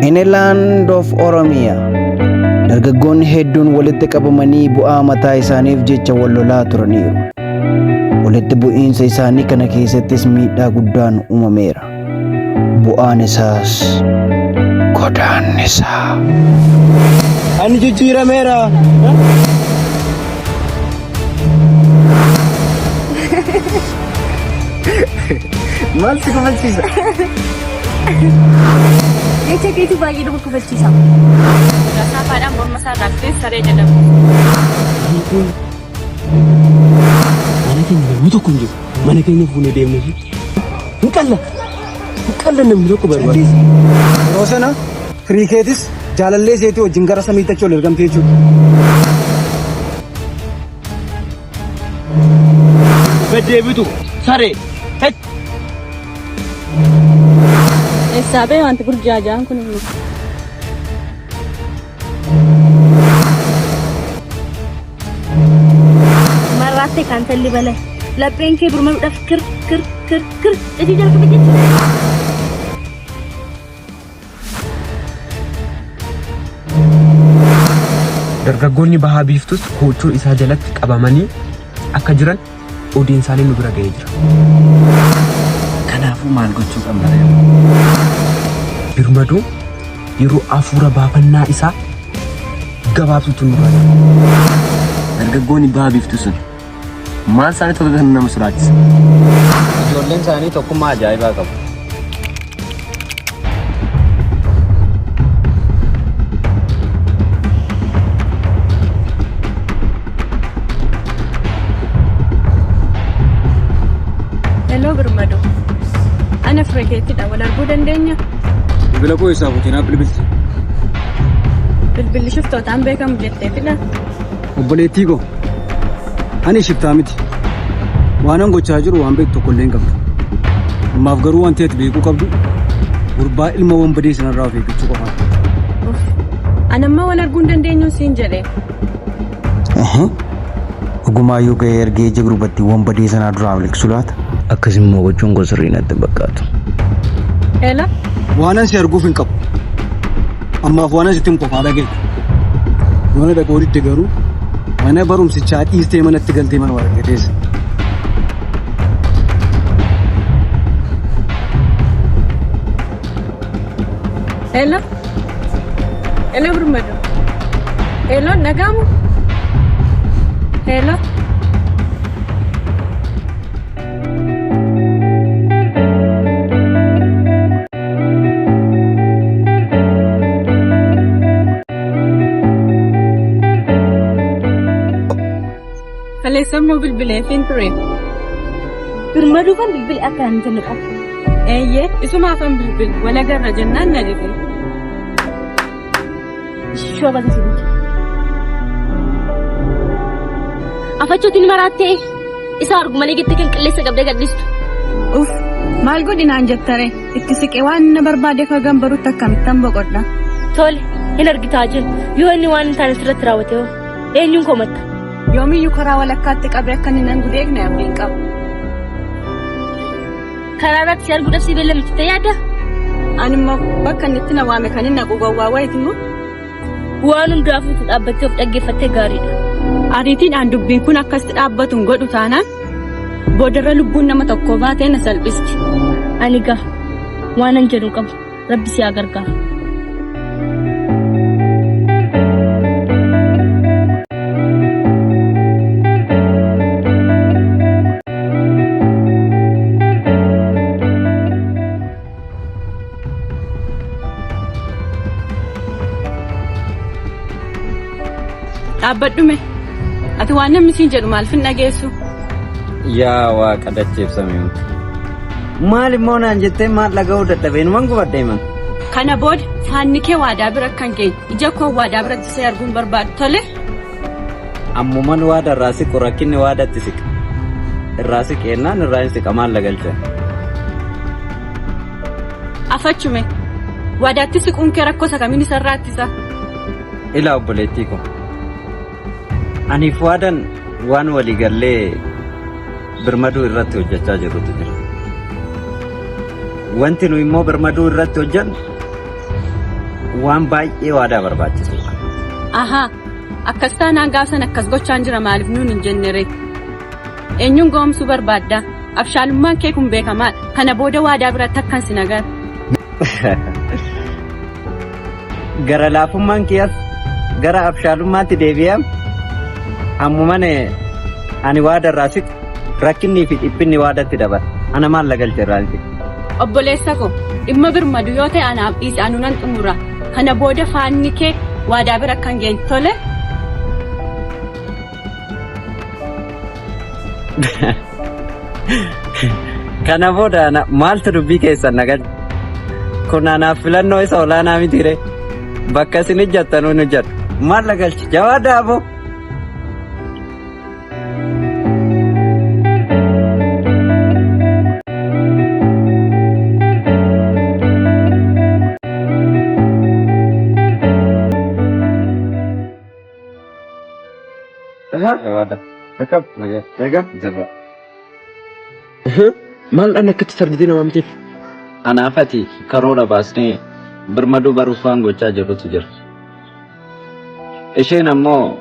In a land of Oromia, dargaggoonni hedduun walitti qabamanii bu'aa mataa isaaniif jecha wal lolaa turaniiru. Walitti bu'iinsa isaanii kana keessattis miidhaa guddaan uumameera. Bu'aan isaas godaannisa. Ani jijjiirameera. Maal si kofalchiisa? Jecha keetu baay'ee nama kofalchiisa. Saafaadhaan morma isaa irraa fitee saree jedhamu. Mana keenya namni tokko hin jiru. Mana keenya fuunee deemnee hin qalla. Hin qalla namni tokko barbaada. Yeroo sana firii keetis jaalallee isheetii wajjin gara samiitti achi ol ergamte jechuudha. Gad deebitu saree. Hech. Eessaa ba'e wanti burjaajaan kun immoo? Marraatte kan talli balay. Lapheen kee birmaduudhaaf kir kir kir kir jechuu jalqabe jechuudha. Dargaggoonni Baha Biiftuus koochoo isaa jalatti qabamanii akka jiran odeensaaleen nu bira ga'ee jira. Kanaafuu maal gochuu qabna ree? Birmaduu yeroo afuura baafannaa isaa gabaabsutu nurra jira. Dargaggoonni Baha Biiftuu sun maal isaanii tokko kan nama sodaachisa? Ijoolleen isaanii tokkummaa ajaa'ibaa qabu. Hello Birmadoo. Ana fira keettidha. Wal arguu dandeenya? Bilbila koo eessaa fuutee naaf bilbilte? Bilbilli shiftootaan beekamu jetteefidha. Obboleettii koo ani shiftaa miti. Waanan gochaa jiru waan beektu tokko illee hin qabdu. Ammaaf garuu wanti ati beekuu qabdu gurbaa ilma wanbadee sanarraa of eeggachuu qofaadha. Uff. Ani amma wal arguu hin dandeenyu siin jedhe. Dhugumaayyuu ga'ee ergee ija gurbattii wanbadee sanaa duraa miliqsu laata? Akkas immoo gochuun koo sirrii natti hin fakkaatu. Hello. Waanan si arguuf hin qabu. Ammaaf waanan sitti himu qofaa dhaga'i. Yoo na dhaga'uu didde garuu mana barumsichaa dhiistee manatti galtee mana waraqee teessa. Hello. Hello Birmadoo. Hello nagaamu. Hello. Kaleessa immoo bilbileefiin ture. Birmaduu kan bilbili akka hin jenne qabu. Eeyyee isumaafan bilbil wal agarra jennaan na dide. Ishoo baga si bulche. Afachuutiin maraattee isa argu malee jettee kan qilleessa qabdee gadhiistu. Uff maal godhi naan jettare itti siqee waan na barbaade kagan barutti akkamittan boqodha. Tole hin argitaa jiru. Yoo inni waan hin taane sirratti raawwate hoo eenyuun komatta? Yoomiyyuu karaa walakkaatti qabee akka inni nan gudeegne abdiin qaba. Karaa irratti si arguudhaaf si beellamti jettee yaadda? Ani immoo bakka inni itti na waame kan inni naqu gowwaa wayiiti immoo. Waan hundaafuu utuu dhaabbattee of dhaggeeffattee gaariidha. Ariitiidhaan dubbiin kun akkasitti dhaabbatu hin godhu taanaan boodarra lubbuun nama tokkoo baatee na salphisti. Ani gaa waanan jedhu hin qabu. Rabbi si haa gargaaru. Dhaabbadhume. Ati waan namni siin jedhu maal fin dhageessu? Yaa waaqa dacheef samii. Maal immoo naan jettee maal dhaga'uu dadhabee numan gubadhe himan. Kana booda faanni kee waadaa bira akka hin geenye ija koo waadaa biratti si arguun barbaadu tole. Ammuman waada irraa siqu rakkinni waadatti siqa. Irraa siqi jennaan irraa hin siqa maal lagalcha. Afachume waadaatti siquun kee rakkoo isa kamiin isarraa ittisa? Ilaa obboleettii koo. Aniif waadan waan walii gallee birmaduu irratti hojjechaa jirrutu jira. Wanti nu immoo birmaduu irratti hojjennu Waan baay'ee waadaa barbaachisudha. Ahaa, akkas taanaan gaaf sana akkas gochaan jira maaliif nuun hin jenne ree? Eenyuun gowomsuu barbaadda? Abshaalummaan kee kun beekamaadha. Kana booda waadaa biratti akkan sin agarre. Gara laafummaan kiyas gara abshaalummaatti deebi'ee ammuman ani waada irraa siqu rakkinnii fi dhiphinni waadatti dabala. Ana maal la galche irraa hin siqu. Obboleessa koo, dhimma birmadu yoo ta'e anaaf dhiisi anuu nan xumura. Kana booda faanni kee waadaa bira akka hin geenye. Tole? Kana booda ana maaltu dubbii keessan na galche? Kun anaaf filannoo isa olaanaa mitiire. Bakka isin ijjattanuu hin hojjedhu. Maal na galche? Jabaadhaa aboo! Maal dhaan akkatti sarjitee nama miteef? Anaaf ati karoora baasnee birmaduu baruuf waan gochaa jirrutu jira. Isheen ammoo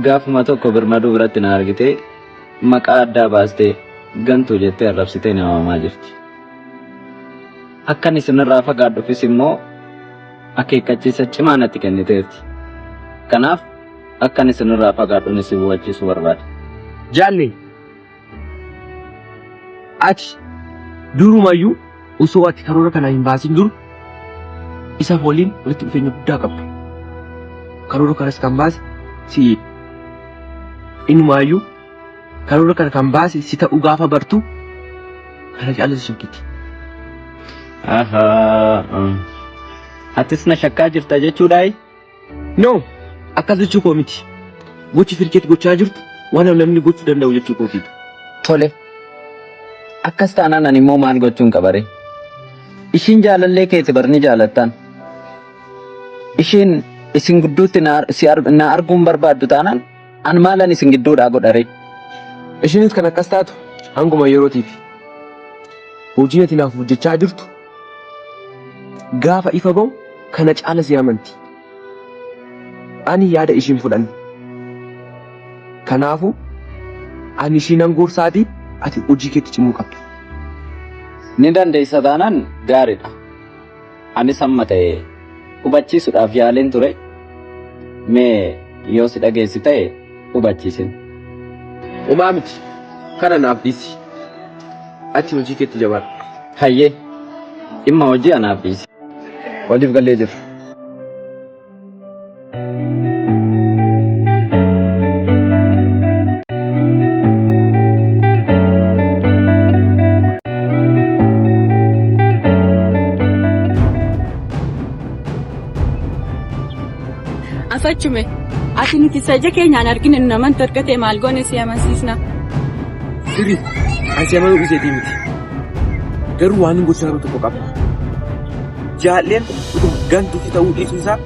gaafuma tokko birmaduu biratti na argitee maqaa addaa baastee gantuu jettee arrabsitee na waamaa jirti. Akkan isinirraa fagaadhufis immoo akeekkachiisa cimaa natti kenniteerti. Kanaaf akkan isinirraa fagaadhun isin hubachiisuu barbaada. Jaalle ati durumayyuu osoo ati karoora kana hin baasin dur isa waliin walitti dhufeenya guddaa qabda. Karoora kanas kan baase si'i. Inumaayyuu karoora kana kan baase si ta'uu gaafa bartu kana caala si shakkiti. Ahaa. Atis na shakkaa jirta jechuudhaayi? No! Akkas jechuu koo miti. Gochi Firkeet gochaa jirtu waan namni gochuu danda'u jechuu kooti. Tole. Akkas taanaan ani immoo maal gochuun qaba ree? Ishiin jaalallee keeti bar ni jaalattaan. Ishiin isin gidduutti na si ar- na arguun barbaaddu taanaan an maalan isin gidduudhaa godha ree? Ishiinis kan akkas taatu hanguma yerootiifi. Hojiin ati naaf hojjechaa jirtu gaafa ifa ba'u kana caala si amanti. Ani yaada ishii hin fudhanne. Kanaafu ani ishii nan gorsaatii ati hojii keetti cimuu qabda. Ni dandeessa taanaan gaariidha. Anis hamma ta'e hubachiisuudhaaf yaaleen ture. Mee yoo si dhageessi ta'e hubachiisin. Homaa miti. Kana naaf dhiisi. Ati hojii keetti jabaadhu. Hayyee. Dhimma hojii anaaf dhiisi. Waliif gallee jirra. Afachume ati nuti isa ija keenyaan argine nu namantu erga ta'e maal goone si amansiisna. Sirri ani si amanuu dhiiseetii miti. Garuu waan hin gochaa jiru tokko qaba. Jaalleen dhuguma gantuu fi ta'uu dhiisuu isaa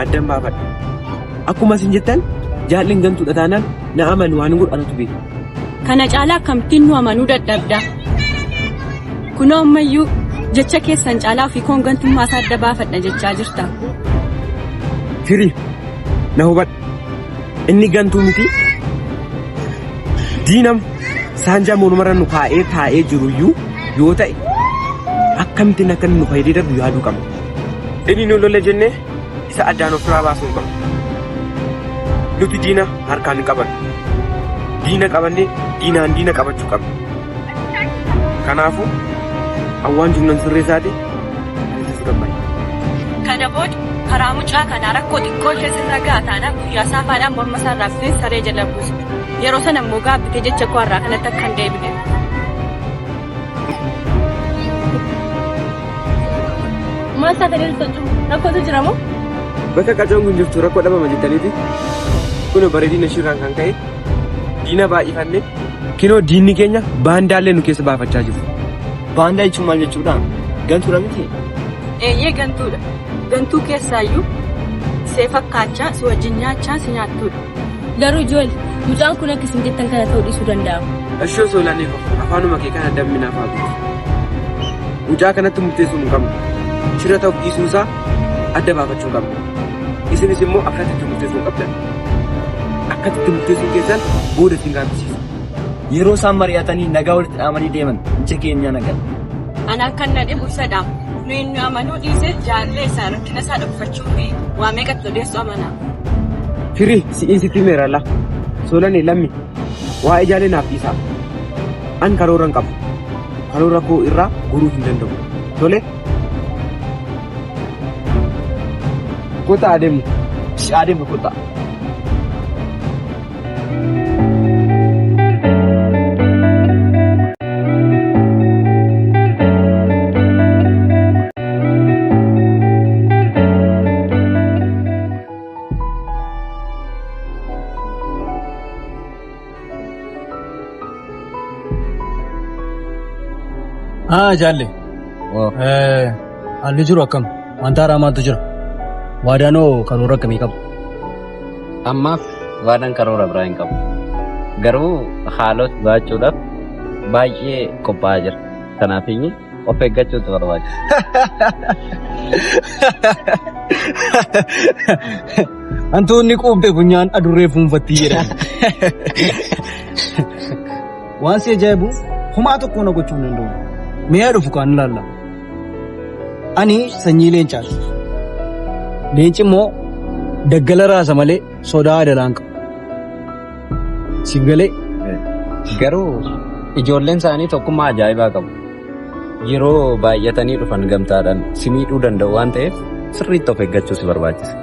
addan baafadha. Akkuma isin jettan jaalleen gantuudha taanaan na amani waan hin godhu anatu beeka. Kana caalaa akkamittiin nu amanuu dadhabda? Kunoo ammayyuu jecha keessan caalaa ofii koon gantummaa isaa adda baafadha jechaa jirta. Firii na hubadhu. Inni gantuu miti. Diinam saanjaa mormarra nu kaa'ee taa'ee jiruyyuu yoo ta'e akkamittiin akka inni nu fayyadee darbu yaaduu qabna. Inni nu lola jennee isa addaan ofirraa baasuu hin qabnu. Nuti diina harkaan hin qabannu. Diina qabannee diinaan diina qabachuu qabna. Kanaafuu awwaan jiru nan sirreessaati ani isa gammada. Kana booda karaa mucaa kanaa rakkoo xiqqoo ishee sirra ga'a taanaan guyyaa saafaadhaan morma isaa irraa fitee saree jala buusa. Yeroo sana immoo gaabbitee jecha koo har'aa kanatti akka hin deebine. Maal taatanii dhuftan? Rakkootu jira moo? Bakka qacoon kun jirtu rakkoo dhabama jettaniiti. Kun bareedina ishiirraan kan ka'e diina baay'ifanne kinoo diinni keenya baandaallee nu keessa baafachaa jiru. Baandaa jechuun maal jechuudha? Gantuudha miti? Eeyyee gantuudha. Gantuu keessaayyuu see fakkaachaa si wajjin nyaachaa si nyaattuudha. Garuu ijoole mucaan kun akka isin jettan kana ta'uu dhiisuu danda'a. Ishoo soolaanii qofa afaanuma kee kana dammi naaf haa guutu. Mucaa kanatti murteessuu hin qabnu. shira ta'uuf dhiisuu isaa adda baafachuu qabna. Isinis immoo akkatti itti murteessuu qabdan. Akkatti itti murteessuun keessan booda isin gaabbisiisa. Yeroo isaan mari'atanii nagaa walitti dhaamanii deeman ija keenyaa nagaa. Anaan kan na dhibu isadha. Nuyi nu amanuu dhiisee jaallee isaa rakkina isaa dhokfachuu fi waa meeqatti odeessuu amana. Firii si'iin sitti himeeralla. Soolani lammi waa'ee jaalee naaf dhiisaa. An karoora hin qabu. Karoora koo irraa goruu hin danda'u. Tole. Kottaa adeemnu. Si adeemnu kottaa. Haa jaalle. Haalli jiru akkam? Wanta haaraa maaltu jira? Waadaanoo karoora akkamii qaba? Ammaaf waadaan karoora biraa hin qabu. Garuu haalota ba'achuudhaaf baay'ee qophaa'aa jira. Kanaafiyyuu of eeggachuutu barbaachisa. Hantuunni quufte funyaan adurree fuunfattii jedhan. Waan si ajaa'ibu homaa tokko na gochuu hin danda'u. Mi'a dhufu kaan ilaalla. Ani sanyii leencaati. Leenci immoo daggala raasa malee sodaa adalaan qabu. Siif galee? Garuu ijoolleen isaanii tokkummaa ajaa'ibaa qabu. Yeroo baay'atanii dhufan gamtaadhaan si miidhuu danda'u waan ta'eef sirriitti of eeggachuu si barbaachisa.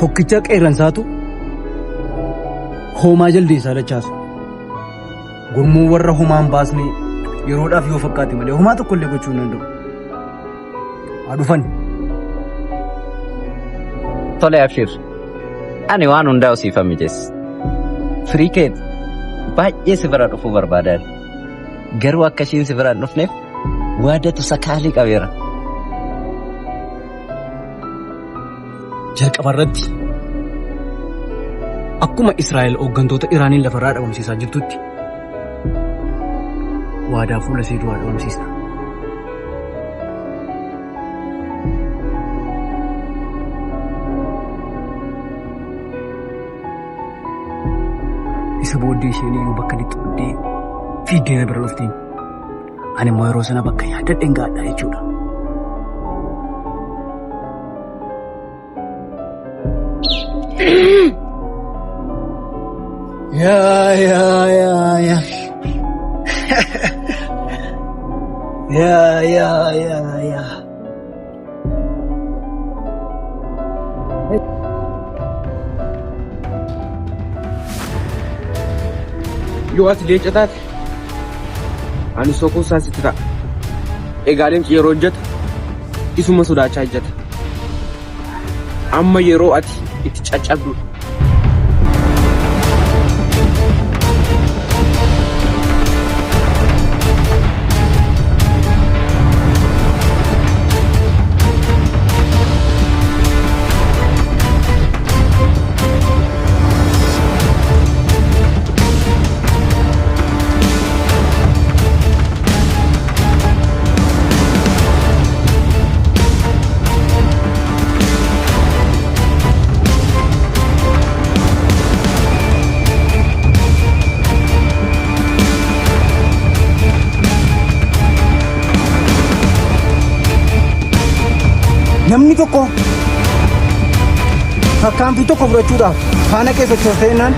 Tokkicha qeerransaatu hoomaa jaldeessaa dachaasu. Gurmuu warra homaa hin baasne yeroodhaaf yoo fakkaate malee homaa tokko illee gochuu hin danda'u. Haa dhufan. Tole abshir. Ani waan hundaa siifan mijeessa. Firii keet baay'ee si bira dhufuu barbaadaan. Garuu akka ishiin si bira hin dhufneef waadatu sakaalii qabeera. Jalqaba irratti akkuma Israa'el hooggantoota Iraaniin lafarraa dhabamsiisaa jirtutti waadaa fuula ishee duraa dhabamsiisna. Isa booddee isheen iyyuu bakka lixxuddee fiiddee na bira dhuftiin. Ani immoo yeroo sana bakka yaadadheen gaadha jechuudha. Yaa yaa yaa yaa. Yaa yaa yaa yaa. Yoo ati leenca taate ani sokuu isaa sitti ta'a. Egaa leenci yeroo hojjetu isuma sodaachaa hojjeta. Amma yeroo ati itti caccabdudha. Namni tokko tarkaanfii tokko fudhachuudhaaf faana kee sochoostee jennaan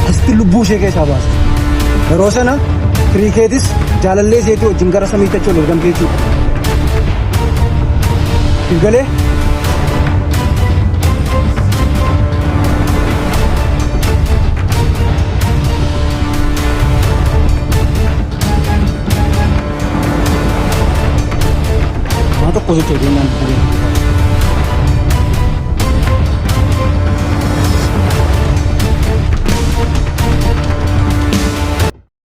asitti lubbuu ishee keessaa baasta. Yeroo sana firii keetis jaalallee isheetii wajjin gara samiitti achi ol ergamte jechuudha. Siif galee? Maa tokko sochootee jennaan lubbuu kee.